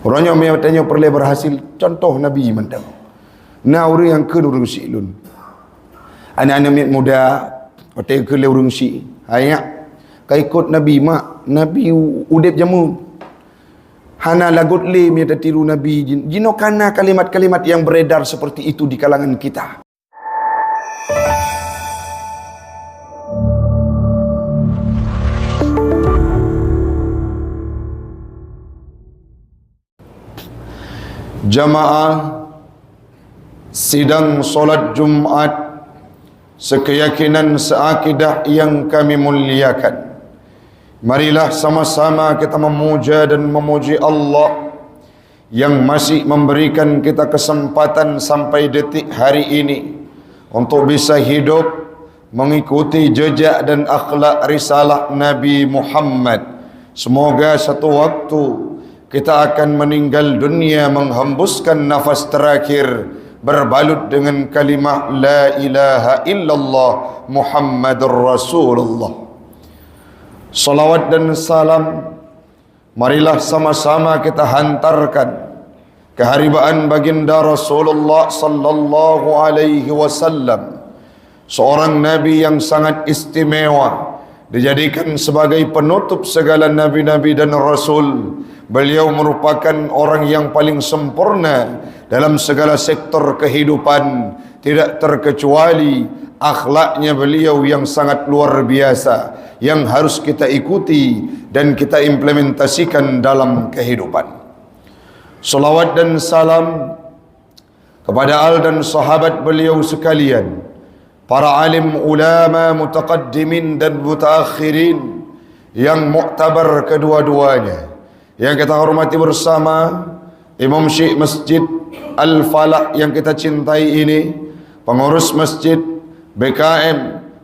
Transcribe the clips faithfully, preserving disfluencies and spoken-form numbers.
Uroe nyoe meunyoe tanyoe peureulée beurhasil, contoh Nabi mantong. Na ureuëng nyang kheun ureuëng syiek lôn. Aneuk-aneuk miet muda, watée kheun lé ureuëng syiek, "Hai nyak, ka ikot Nabi, mak, Nabi u-, udeb jameun." Hana lagot lé meunyoe tatiru Nabi jin-, jinoe kana kalimat-kalimat yang beredar seperti itu di kalangan kita. Jamaah sidang salat Jumat sekeyakinan seakidah yang kami muliakan. Marilah sama-sama kita memuja dan memuji Allah yang masih memberikan kita kesempatan sampai detik hari ini untuk bisa hidup mengikuti jejak dan akhlak risalah Nabi Muhammad. Semoga satu waktu kita akan meninggal dunia menghembuskan nafas terakhir berbalut dengan kalimah la ilaha illallah Muhammadur Rasulullah. Salawat dan salam marilah sama-sama kita hantarkan keharibaan baginda Rasulullah sallallahu alaihi wasallam, seorang nabi yang sangat istimewa, dijadikan sebagai penutup segala nabi-nabi dan rasul. Beliau merupakan orang yang paling sempurna dalam segala sektor kehidupan, tidak terkecuali akhlaknya beliau yang sangat luar biasa, yang harus kita ikuti dan kita implementasikan dalam kehidupan. Salawat dan salam kepada al dan sahabat beliau sekalian, para alim ulama mutaqaddimin dan mutaakhirin yang muktabar kedua-duanya, yang kita hormati bersama, Imam Syekh Masjid Al-Falah yang kita cintai ini, pengurus masjid, B K M,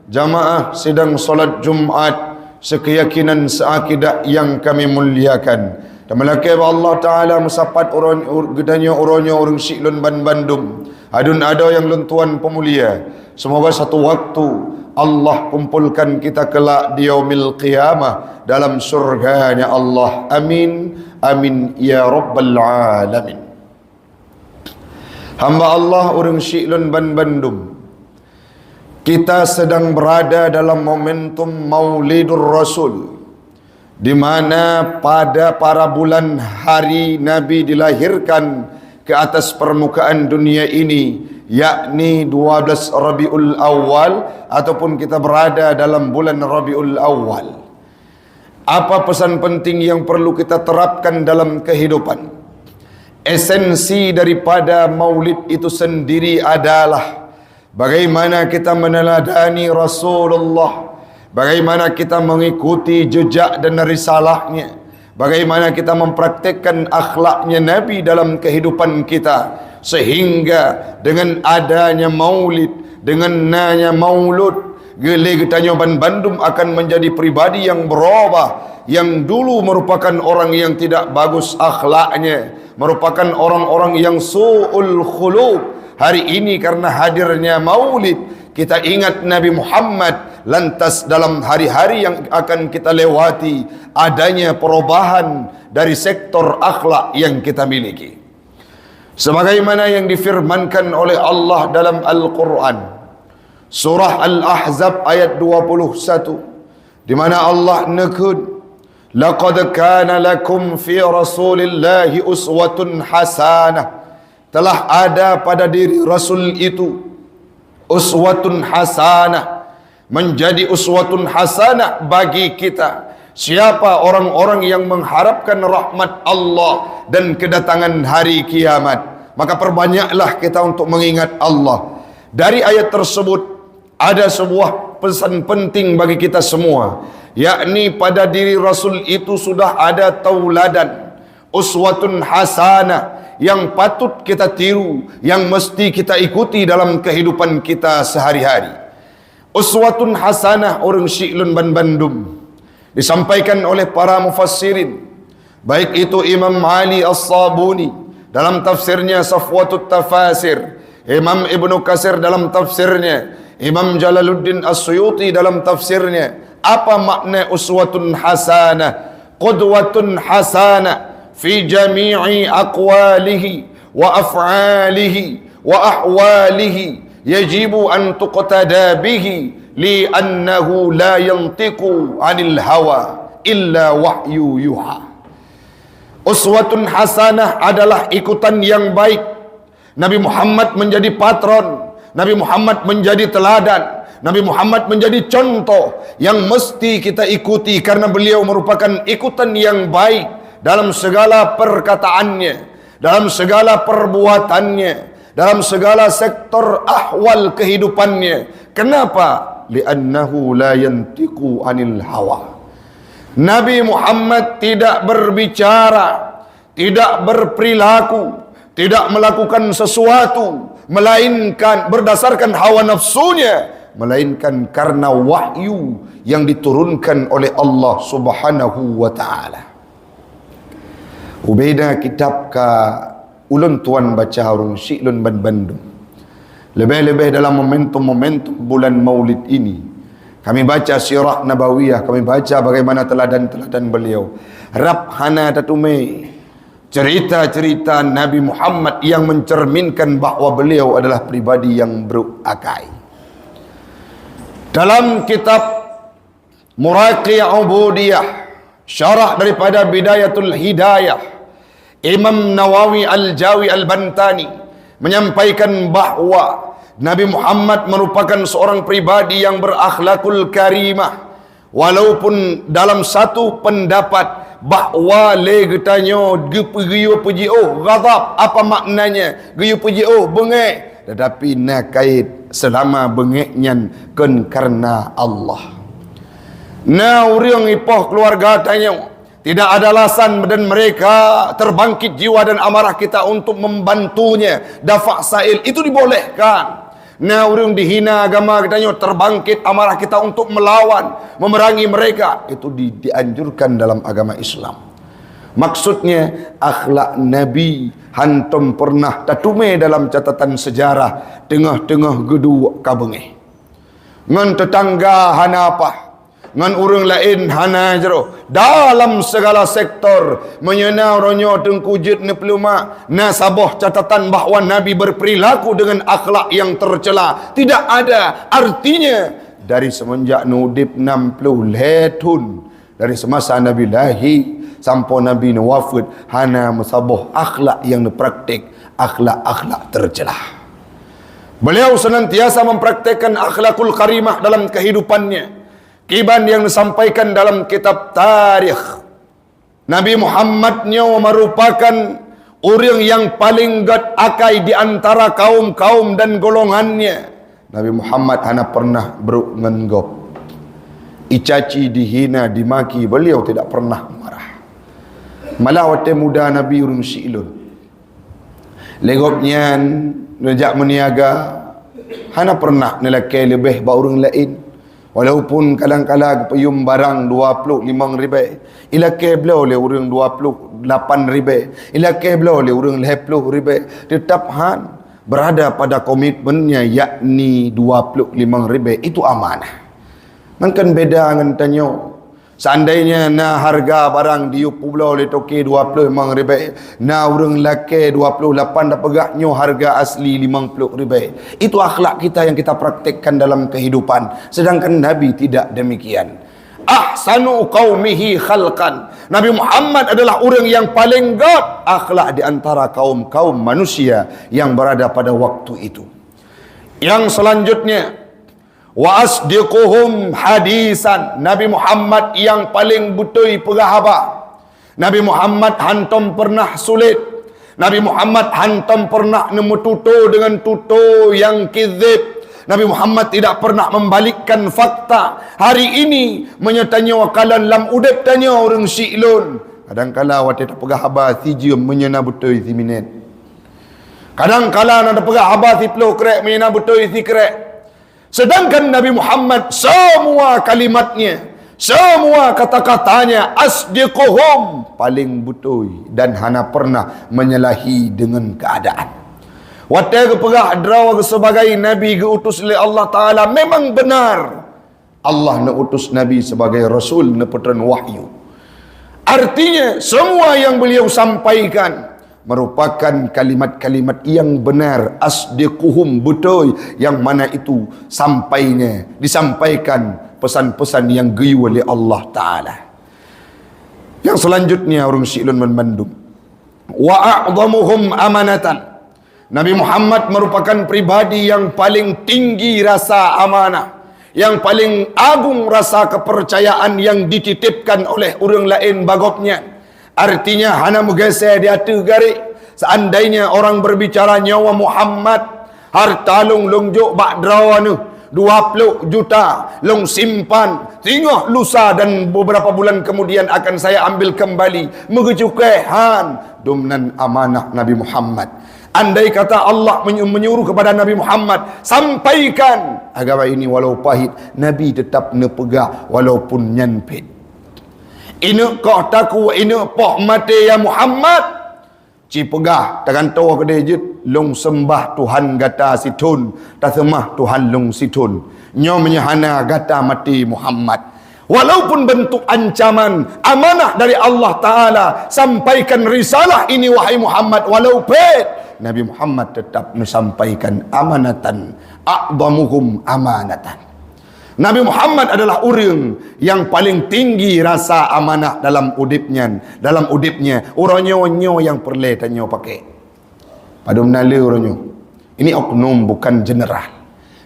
jamaah sidang salat Jumat, sekeyakinan seakidah yang kami muliakan. Dan meulakée bak Allah Taala meusapat uroe-, ur-, geutanyoe uroe nyoe ureuëng syiek lôn ban bandum, aduen adoe nyang lôn tuan peumulia. Semoga satu waktu Allah kumpulkan kita kelak di yaumil qiyamah dalam syurga-Nya Allah. Amin, amin ya rabbal alamin. Hamba Allah ureuëng syiek lôn ban bandum, kita sedang berada dalam momentum Maulidur Rasul, di mana pada para bulan hari Nabi dilahirkan ke atas permukaan dunia ini, yakni dua belas Rabiul Awal, ataupun kita berada dalam bulan Rabiul Awal. Apa pesan penting yang perlu kita terapkan dalam kehidupan? Esensi daripada Maulid itu sendiri adalah bagaimana kita meneladani Rasulullah, bagaimana kita mengikuti jejak dan risalahnya, bagaimana kita mempraktikkan akhlaknya Nabi dalam kehidupan kita, sehingga dengan adanya Maulid, dengan nanya Maulud, geulé geutanyoe ban bandum akan menjadi pribadi yang berubah, yang dulu merupakan orang yang tidak bagus akhlaknya, merupakan orang-orang yang su'ul khuluq. Hari ini karena hadirnya Maulid, kita ingat Nabi Muhammad, lantas dalam hari-hari yang akan kita lewati, adanya perubahan dari sektor akhlak yang kita miliki. Sebagaimana yang difirmankan oleh Allah dalam Al-Quran, surah Al-Ahzab ayat dua puluh satu, di mana Allah neukheun, "Laqad kana lakum fi Rasulillahi uswatun hasanah." Telah ada pada diri Rasul itu uswatun hasanah, menjadi uswatun hasanah bagi kita. Siapa orang-orang yang mengharapkan rahmat Allah dan kedatangan hari kiamat, maka perbanyaklah kita untuk mengingat Allah. Dari ayat tersebut, ada sebuah pesan penting bagi kita semua, yakni pada diri Rasul itu sudah ada tauladan, uswatun hasanah, yang patut kita tiru, yang mesti kita ikuti dalam kehidupan kita sehari-hari. Uswatun hasanah ureuëng syiek lôn ban bandum disampaikan oleh para mufassirin, baik itu Imam Ali As-Sabuni dalam tafsirnya Safwatut Tafasir, Imam Ibnu Katsir dalam tafsirnya, Imam Jalaluddin As-Suyuti dalam tafsirnya. Apa makna uswatun hasanah, qudwatun hasanah? fi jami'i aqwalihi wa af'alihi wa ahwalihi yajibu an tuqtada bihi li'annahu la yantiqu 'anil hawa illa wahyu yuha. Uswatun hasanah adalah ikutan yang baik. Nabi Muhammad menjadi patron, Nabi Muhammad menjadi teladan, Nabi Muhammad menjadi contoh yang mesti kita ikuti karena beliau merupakan ikutan yang baik dalam segala perkataannya, dalam segala perbuatannya, dalam segala sektor ahwal kehidupannya. Kenapa? Li'annahu la yantiqu 'anil hawa. Nabi Muhammad tidak berbicara, tidak berperilaku, tidak melakukan sesuatu melainkan berdasarkan hawa nafsunya, melainkan karena wahyu yang diturunkan oleh Allah Subhanahu wa Ta'ala. Ubeda kitab ka ulôn tuan baca ureuëng syiek lôn ban bandum. Leubeh-leubeh dalam momentum-momentum bulan Maulid ini, kami baca sirah nabawiyah, kami baca bagaimana teladan-teladan beliau. Rab hana tateumé cerita-cerita Nabi Muhammad yang mencerminkan bahwa beliau adalah pribadi yang brok akai. Dalam kitab Maraqi Ubudiyah, syarah daripada Bidayatul Hidayah, Imam Nawawi Al-Jawi Al-Bantani menyampaikan bahwa Nabi Muhammad merupakan seorang pribadi yang berakhlakul karimah, walaupun dalam satu pendapat bahwa lé geutanyoe geupeu-, geuyue peujiôh ghadab. Apa maknanya geuyue peujiôh beungéh? Tetapi na kait seulama beungéh nyan kon kareuna Allah. Na ureuëng ipoh keuluwarga tanyoe tidak ada alasan dan mereka terbangkit jiwa dan amarah kita untuk membantunya dafa' sail, itu dibolehkan. Na ureuëng dihina agama geutanyoe, terbangkit amarah kita untuk melawan, memerangi mereka, itu di-, dianjurkan dalam agama Islam. Maksudnya, akhlak Nabi hantom pernah tateumé dalam catatan sejarah teungoh-teungoh geuduek ka beungéh. Ngon teutangga hana paih, ngon ureuëng laén hana jroh. Dalam segala sektor, meunyoe na uroe nyoe Teungku jeuet neupeuleumah, na saboh catatan bahwa Nabi berperilaku dengan akhlak yang tercela. Tidak ada. Artinya, dari semenjak neuudeb nam ploh lhée thon, dari semasa Nabi lahé sampoe Nabi neuwafeuet, hana meusaboh akhlak nyang neupraktek, akhlak-akhlak tercela. Beliau senantiasa mempraktekkan akhlakul karimah dalam kehidupannya. Kiban nyang disampaikan dalam kitab tarikh, Nabi Muhammad nyoe merupakan ureuëng nyang paleng gét akai di antara kaum-kaum dan golongannya. Nabi Muhammad hana pernah brok ngon gob. Dicaci, dihina, dimaki, beliau tidak pernah marah. Malah watée muda Nabi ureuëng syiek lôn. Lé gobnyan neujak meuniaga, hana pernah neulakée leubeh bak ureuëng laén. Walaupun kadang kala geupeuyuem barang dua ploh limong ribée, ilakée bloe lé ureuëng dua ploh lapan ribée, ilakée bloe lé ureuëng lhée ploh ribée, teutap han berada pada komitmennya, yakni dua ploh limong ribée itu amanah. Mangkon beda ngon tanyoe. Seandainya na hareuga barang diyue peubloe lé toke dua ploh limong ribée, na ureuëng lakée dua ploh lapan, tapeugah nyoe hareuga asli limong ploh ribée. Itu akhlak kita yang kita praktekkan dalam kehidupan. Sedangkan Nabi tidak demikian. Ahsanu qaumihi khalqan. Nabi Muhammad adalah ureuëng yang paleng gét akhlak di antara kaum-kaum manusia yang berada pada waktu itu. Yang selanjutnya, wa asdiquhum hadisan. Nabi Muhammad yang paleng beutôi peugah haba. Nabi Muhammad hantom pernah sulet. Nabi Muhammad hantom pernah neumeututoe deungon tutoe nyang kizib. Nabi Muhammad tidak pernah membalikkan fakta. Hari ini, meunyoe tanyoe kalon lam udeb tanyoe ureuëng syiek lôn, kadang kala watée tapeugah haba sijeuem meunyoe na beutôi siminét. Kadang kala na tapeugah haba siploh krek meunyoe na beutôi sikrék. Sedangkan Nabi Muhammad, semua kalimatnya, semua kata-katanya, asdiquhum, paleng beutôi dan hana pernah menyalahi dengan keadaan. Watée geupeugah droe geuh sebagai nabi geuutus lé Allah Taala, memang benar. Allah neuutus Nabi sebagai rasul, neupeutreun wahyu. Artinya, semua yang beliau sampaikan merupakan kalimat-kalimat yang benar, asdiquhum, beutôi, yang mana itu sampainya, disampaikan pesan-pesan yang geuyue lé Allah Taala. Yang selanjutnya, ureuëng syiek lôn banmandum, wa a'dhamuhum amanatan. Nabi Muhammad merupakan pribadi yang paling tinggi rasa amanah, yang paling agung rasa kepercayaan yang dititipkan oleh ureuëng laén bak gobnyan. Artinya, hana meugeusé di ateueh garéh. Seandainya orang berbicara, "Nyoe Muhammad, harta lôn, lôn jok bak droeneuh, dua ploh juta lôn simpan, singoh lusa dan beberapa bulan kemudian akan saya ambil kembali," meugeucukéh, han, dum nan amanah Nabi Muhammad. Andai kata Allah menyu-, menyuruh kepada Nabi Muhammad, "Sampaikan agama ini walau pahit," Nabi tetap neupeugah walaupun nyan phét. "Ineuk koh takue, ineuk poh maté, ya Muhammad." Ci peugah, tagantoe keudeh jeuet, "Lôn seumbah Tuhan gata sithon, taseumah Tuhan lôn sithon." Nyoe meunyoe hana gata maté Muhammad. Walaupun bentuk ancaman, amanah dari Allah Taala, "Sampaikan risalah ini, wahai Muhammad, walau phét." Nabi Muhammad tetap neusampaikan amanatan, a'dhamuhum amanatan. Nabi Muhammad adalah ureuëng yang paling tinggi rasa amanah dalam udeb nyan, dalam udebnya. Uroe nyoe, nyoe nyang peureulée tanyoe pakai. Padum na le uroe nyoe. Ini oknum, bukan jeneral.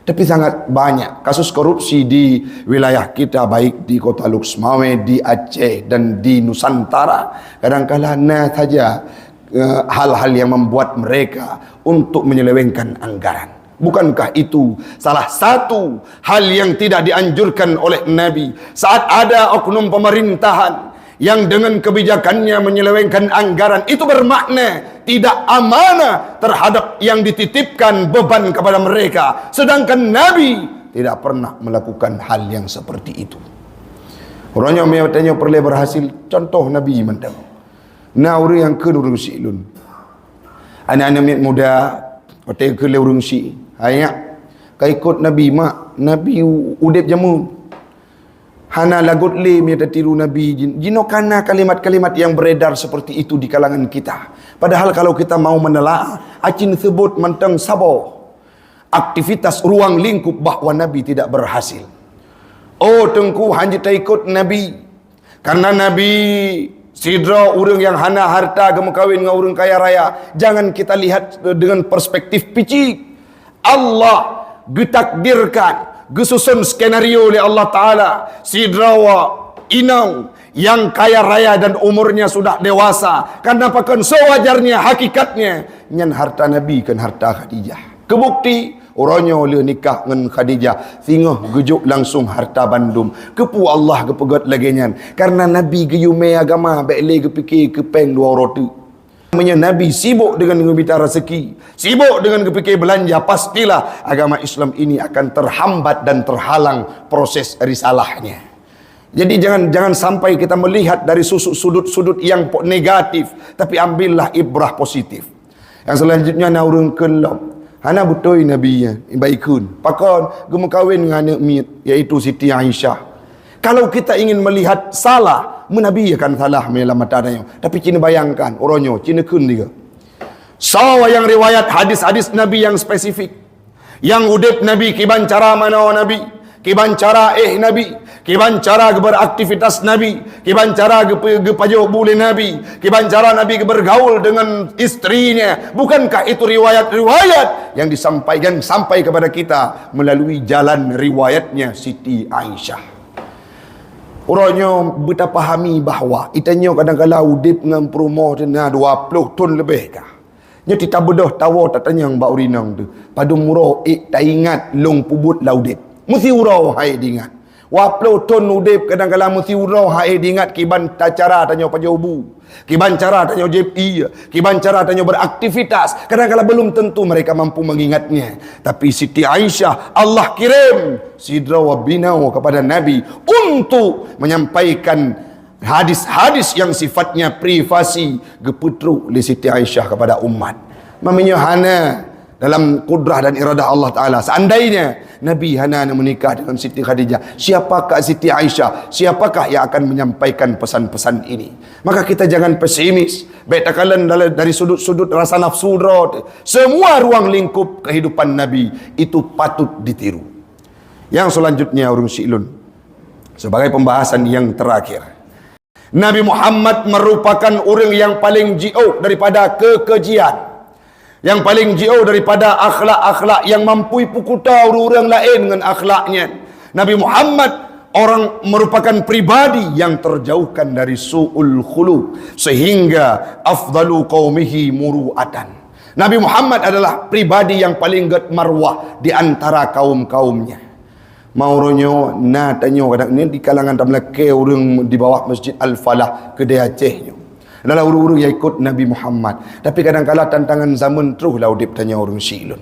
Tapi sangat banyak kasus korupsi di wilayah kita, baik di Kota Lhokseumawe, di Aceh, dan di Nusantara. Kadangkala na saja, eh, hal-hal yang membuat mereka untuk menyelewengkan anggaran. Bukankah itu salah satu hal yang tidak dianjurkan oleh Nabi? Saat ada oknum pemerintahan yang dengan kebijakannya menyelewengkan anggaran, itu bermakna tidak amanah terhadap yang dititipkan beban kepada mereka. Sedangkan Nabi tidak pernah melakukan hal yang seperti itu. Uroe nyoe meunyoe tanyoe peureulée berhasil, contoh Nabi mantong. Na ureuëng nyang kheun ureuëng syiek lôn. Aneuk-aneuk miet muda, watée kheun lé ureuëng syiek, "Hai nyak, ka ikot Nabi, mak, Nabi u-, udeb jameun. Hana lagot lé meunyoe tatiru Nabi." Jin-, jinoe ka na kalimat-kalimat yang beredar seperti itu di kalangan kita. Padahal kalau kita mau menelaah, aci neuseubot mantong saboh aktivitas ruang lingkup bahwa Nabi tidak berhasil. Oh, Teungku, hana jeuet taikot Nabi. Karena Nabi sidroe ureuëng nyang hana harta geumeukawen ngon ureuëng kaya raya. Jangan kita lihat, eh, dengan perspektif picik. Allah geutakdirkan, geususun skenario lé Allah Taala, sidroe inong nyang kaya raya dan umurnya sudah dewasa. Karena pakon, sewajarnya, hakikatnya, nyan harta Nabi, kon harta Khadijah. Keubukti, uroe nyoe lheueh nikah ngon Khadijah, singoh geujok langsung harta bandum. Keupeue Allah geupeugét lagée nyan? Karena Nabi geuyue mé agama, bék lé geupike keu péng dua uroe teuk. Meunyoe Nabi sibok deungon geumita rezeki, sibok deungon geupike beulanja, pastilah agama Islam ini akan terhambat dan terhalang proses risalahnya. Jadi, jangan, jangan sampai kita melihat dari susu-, sudut-sudut yang po-, negatif, tapi ambillah ibrah positif. Yang selanjutnya, na ureuëng kheun lom, "Hana beutôi Nabi nyan, ibai kheun. Pakon, geumeukawen ngon aneuk miet, yaitu Siti Aisyah." Kalau kita ingin melihat salah, meunabi akan salah meunyoe lam mata tanyoe. Tapi ci neubayangkan, uroe nyoe, ci neukheun juga. Soe nyang riwayat hadis-hadis Nabi yang spesifik? Nyang udeb Nabi, kiban cara manoe Nabi, kiban cara éh Nabi, kiban cara geuberaktivitas Nabi, kiban cara geupe-, geupajoh bu lé Nabi, kiban cara Nabi geubergaul dengan istrinya. Bukankah itu riwayat-riwayat yang disampaikan sampai kepada kita melalui jalan riwayatnya Siti Aisyah? Uroe nyoe beutapahami bahwa itanyoe kadang kala udeb ngon peurumoh teuna dua ploh thon leubeh ka. Nyoe titabeudôh tawoe tatanyong bak ureuëng inong teuh, padum uroe ék taingat lôn peubuet lam udeb. Meusiuroe hai diingat. Dua ploh thon udeb kadang kala meusiuroe hai diingat kiban ta-, cara tanyoe pajoh bu, kiban cara tanyoe jieb ié, kiban cara tanyoe beraktivitas. Kadang kala belum tentu mereka mampu mengingatnya. Tapi Siti Aisyah, Allah kirém sidroe binoe kepada Nabi untuk menyampaikan hadis-hadis yang sifatnya privasi geupeutrok lé Siti Aisyah kepada umat. Meunyoe hana Dalam kudrah dan iradah Allah Ta'ala. Seandainya Nabi hana meunikah dengan Siti Khadijah, siapakah Siti Aisyah? Siapakah yang akan menyampaikan pesan-pesan ini? Maka kita jangan pesimis. Baik takalon dari, dari sudut-sudut rasa nafsu droe. Semua ruang lingkup kehidupan Nabi itu patut ditiru. Yang selanjutnya, ureuëng siklon, sebagai pembahasan yang terakhir. Nabi Muhammad merupakan ureuëng yang paling jiôh daripada kekejian. Yang paling jiôh daripada akhlak-akhlak yang mampu ipukuta ureuëng laén ngon akhlaknya. Nabi Muhammad orang merupakan pribadi yang terjauhkan dari su'ul khuluq, sehingga afdalu qaumihi muru'atan. Nabi Muhammad adalah pribadi yang paling gét marwah di antara kaum-kaumnya. Mau uroenyoe na tanyoe kadang ni di kalangan tameulakée ureuëng di bawah Masjid Al-Falah keudée Aceh nyoe. Adalah ureuëng-ureuëng yang ikut Nabi Muhammad. Tapi kadang kala tantangan zaman troh lah udeb tanyoe ureuëng siklon.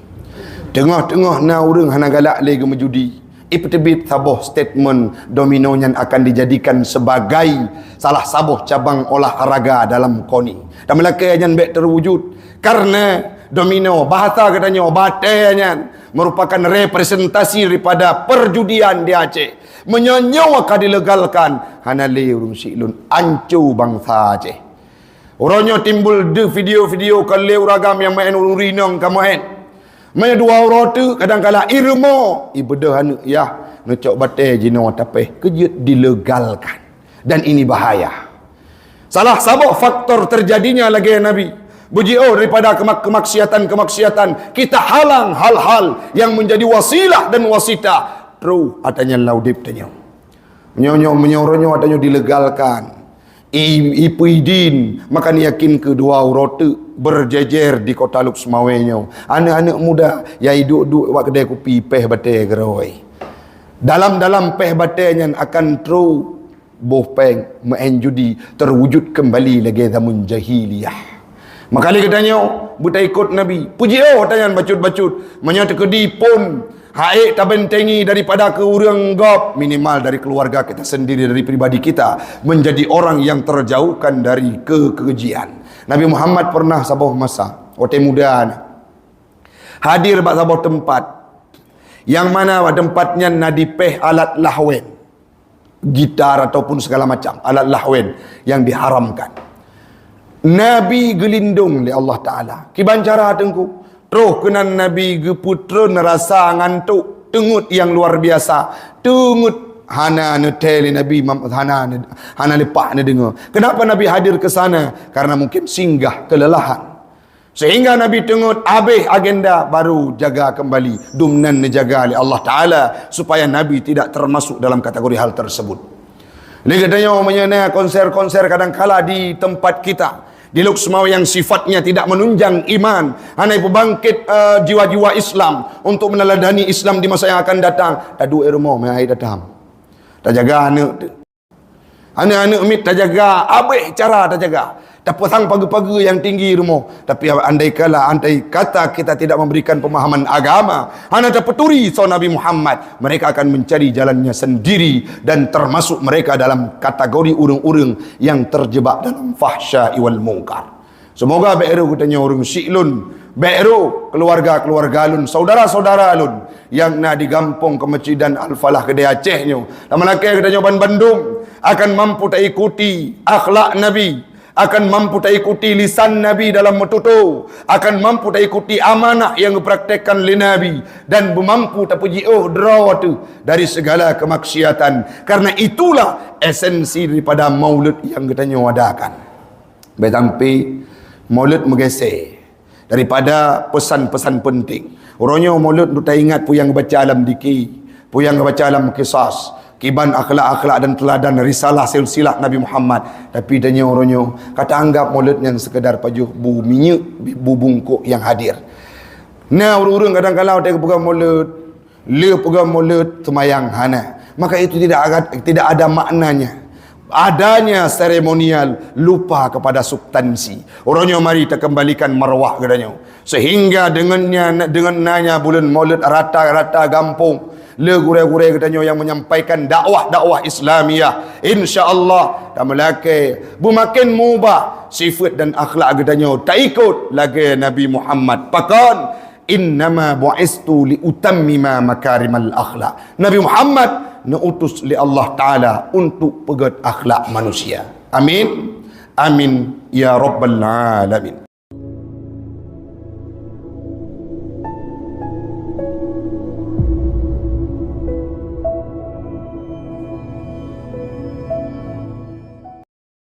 Teungoh-teungoh na ureuëng hana galak lé geumeujudi. Ipeuteubiet saboh statement domino nyan akan dijadikan sebagai salah saboh cabang olahraga dalam koni. Tameulakée nyan bék terwujud. Karena domino, bahasa geutanyoe, batée nyan merupakan representasi daripada perjudian di Aceh. Meunyoe nyoe ka dilegalkan, hana lé ureuëng siklon, anco bansa Aceh. Uroenyoe timbul deuh video-video ka lé ureuëng agam nyang maén ureuëng rinong ka maén. Meunyoe dua uroe teuk kadang kala irumoe, ibeudoh aneuëk yah, neucok batée jinoe tapéh, keujeuet dilegalkan. Dan ini bahaya. Salah saboh faktor terjadinya lagée Nabi beujiôh daripada kemak-, kemaksiatan-kemaksiatan, kita halang hal-hal yang menjadi wasilah dan wasitah troh ata nyan lam udeb tanyoe. Meunyoe, meunyoe uroenyoe ata nyoe dilegalkan, i-, ipeudin, maka neuyakin keu dua uroe teuk berjejer di kota Lhokseumawe nyoe. Aneuëk-aneuëk muda nyang iduek-duek bak keudée kupi péh batée keudroe. Dalam-dalam péh batée nyan akan troh boh péng, maén judi, terwujud kembali lagée zaman jahiliyah. Maka lé geutanyoe beutaikot Nabi, peujiôh ata nyan bacut-bacut. Meunyoe teukeudi phon hase tabentengi daripada keu ureuëng gob, minimal dari keluarga kita sendiri, dari pribadi kita, menjadi orang yang terjauhkan dari kekejian. Nabi Muhammad pernah saboh masa, watée muda na, hadir bak saboh teumpat, nyang mana bak teumpat nyan na dipéh alat lahwen, gitar ataupun segala macam alat lahwen yang diharamkan. Nabi geulindong lé Allah Taala. Kiban cara teungku? Troh keunan Nabi geupeutreun rasa ngantok, teungeut nyang luar biasa, teungeut hana neuthée lé Nabi, hana, hana leupah neudeungoe. Kenapa Nabi hadir ke sana? Karena mungkin singgah kelelahan. Sehingga Nabi teungeut habéh agenda, baru jaga kembali. Dumnan neujaga lé Allah Taala supaya Nabi tidak termasuk dalam kategori hal tersebut. Lé geutanyoe meunyoe na konser-konser kadangkala di tempat kita, di Lhokseumawe yang sifatnya tidak menunjang iman, hana ipeubangkit, eh, jiwa-jiwa Islam untuk meneladani Islam di masa yang akan datang, taduek rumoh meuhai datang. Tajaga aneuk teuh. Aneuk-aneuk miet tajaga, abéh cara tajaga. Tapeusang pageue-pageue nyang tinggi rumoh. Tapi andai kala, andai kata kita tidak memberikan pemahaman agama, hana tapeuturi soe Nabi Muhammad, mereka akan mencari jalannya sendiri dan termasuk mereka dalam kategori ureuëng-ureuëng yang terjebak dalam fahsya wal mungkar. Seumoga bék rôh geutanyoe ureuëng syiek lôn, bék rôh keuluwarga-keuluwarga lôn, syedara-syedara lôn nyang na di gampông keumeusidan Al-Falah keudéh Aceh nyoe. Tameulakée geutanyoe ban bandum akan mampu taikuti akhlak Nabi, akan mampu taikuti lisan Nabi dalam meututoe, akan mampu taikuti amanah nyang geupraktekkan lé Nabi, dan beumampu tapeujiôh droe teuh dari segala kemaksiatan. Karena itulah esensi daripada maulud nyang geutanyoe adakan. Bék sampai maulud meugeusé daripada pesan-pesan penting. Uroe nyoe maulud untuk taingat peue nyang geubaca lam diki, peue nyang geubaca lam kisas, kiban akhlak-akhlak dan teladan risalah silsilah Nabi Muhammad. Tapi tanyoe uroe nyoe ka taanggap maulud nyan sekedar pajoh bu minyeuk, bu bungkôk nyang hadir. Na ureuëng-ureuëng kadang kala watée geupeugah maulud, le peugah maulud, seumayang hana. Maka itu tidak ada, tidak ada maknanya. Adanya seremonial, lupa kepada substansi. Uroe nyoe mari takeumbalikan marwah geutanyoe. Sehingga deungon nya, deungon nanya buleuen maulud rata-rata gampông, le gurée-gurée geutanyoe nyang menyampaikan dakwah-dakwah Islamiyah, insya Allah tameulakée beumaken mubah sifeuet dan akhlak geutanyoe taikot lagée Nabi Muhammad. Pakon? "Innama bu'istu li utammima makarimal akhlak." Nabi Muhammad neutus lé Allah Taala untuk peugét akhlak manusia. Amin. Amin ya rabbal alamin.